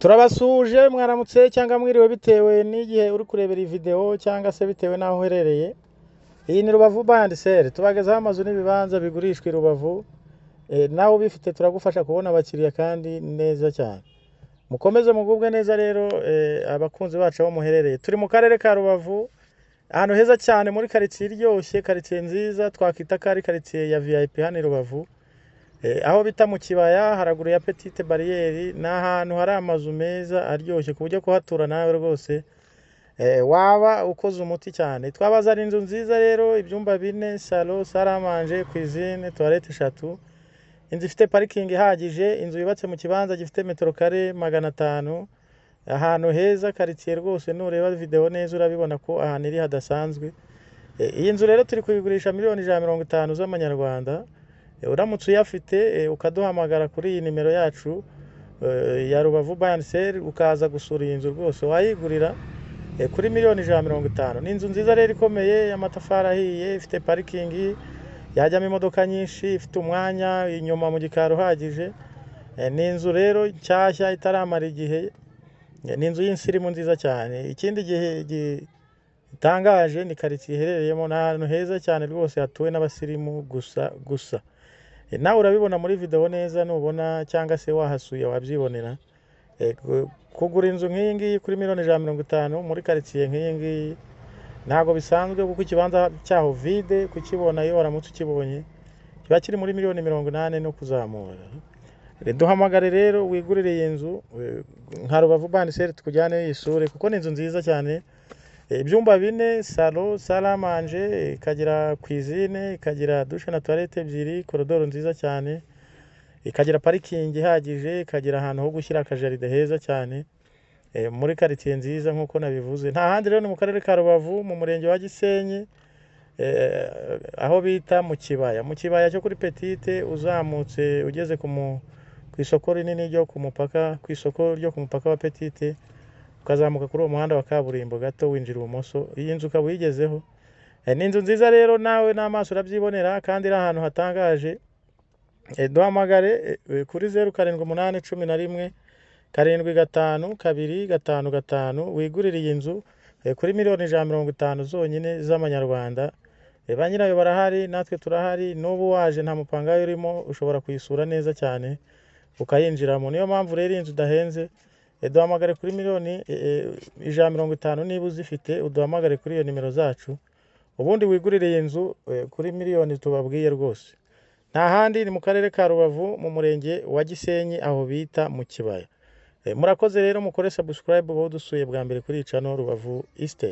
Turabasuhuje, mwaramutse cyangwa mwiriwe bitewe n'igihe uri kurebera iyi videwo cyangwa se bitewe n'aho uherereye. Iyi ni Rubavu Buy and Sell, tubagezaho amazu n'ibibanza bigurishwa i Rubavu. Nawe ubifite turagufasha kubona abakiriya kandi neza cyane. Mukomeze mugubwe neza rero, abakunzi bacu aho muherereye. Turi mu karere ka Rubavu, ahantu heza cyane muri karitsiye iryoshye, karitsiye nziza twakwita ko ari karitsiye ya VIP hano i Rubavu. Aho bita mu Kibaya, haraguru ya Petite Barrière, ni ahantu hari amazu meza aryoshye ku buryo kuhatura nawe rwose waba ukoze umuti cyane. Twabazana inzu nziza rero, ibyumba bine, salon, salle à manger, cuisine, toilette eshatu, inzu ifite parikingi ihagije, inzu yubatse mu kibanza gifite metero kare 500, ahantu heza, karitsiye rwose nureba videwo neza urabibona ko ahantu iri hadasanzwe. Iyi nzu rero turi kuyigurisha miliyoni 150 z'amanyarwanda. Uramutse uyafite ukaduhamagara kuri iyi nimero yacu ya Rubavu Buy and Sell, ukaza gusura iyi nzu, rwose wayigurira kuri miliyoni 150. Ni inzu nziza rero ikomeye y'amatafari ahiye, ifite parikingi yajyamo imodoka nyinshi, ifite umwanya inyuma mu gikari uhagije. Ni inzu rero nshyashya itaramara igihe, ni inzu y'insirimu nziza cyane. Ikindi gihe gitangaje ni karitsiye iherereyemo, ni ahantu heza cyane rwose hatuwe n'abasirimu gusa gusa. Nawe urabibona muri videwo neza nubona cyangwa se wahasuye wabyibonera. Kugura inzu nk'iyi ngiyi kuri miliyoni 150 muri karitsiye nk'iyi ngiyi ntabwo bisanzwe, kuko ikibanza cyaho vide kukibona, iyo waramutse ukibonye kiba kiri muri miliyoni 80 no kuzamura. Duhamagare rero wigurire iyi nzu nka Rubavu Buy and Sell, tukujyane uyisure kuko ni inzu nziza cyane. Ibyumba bine, salon, salle à manger, ikagira cuisine, ikagira douche na toilette ebyiri, koridoro nziza cyane, ikagira parikingi ihagije, ikagira ahantu ho gushyira akajardin heza cyane, muri karitsiye nziza nk'uko nabivuze. Nta handi rero ni mu karere ka Rubavu, mu murenge wa Gisenyi, aho bita mu Kibaya, mu Kibaya cyo kuri Petite, uzamutse ugeze ku isoko rinini ryo ku mupaka, ku isoko ryo ku mupaka wa Petite, ukazamuka kuri uwo muhanda wa kaburimbo gato, winjira ibumoso, iyi nzu ukaba uyigezeho. Ni inzu nziza rero, nawe n'amaso urabyibonera, kandi iri ahantu hatangaje. Duhamagare kuri 0781175255 wigurire iyi nzu kuri miliyoni 150 zonyine z'amanyarwanda. Ba nyirayo barahari, natwe turahari. N'ubu waje nta mupangayi urimo, ushobora kuyisura neza cyane ukayinjiramo. Niyo mpamvu rero iyi nzu idahenze. Duhamagare kuri miliyoni 150 niba uzifite, uduhamagare kuri iyo nimero zacu, ubundi wigurire iyi nzu kuri miliyoni tubabwiye rwose. Nta handi ni mu karere ka Rubavu, mu murenge wa Gisenyi, aho bita mu Kibaya. Murakoze rero, mukore subscribe wowe udusuye bwa mbere kuri iyi channel Rubavu Estate.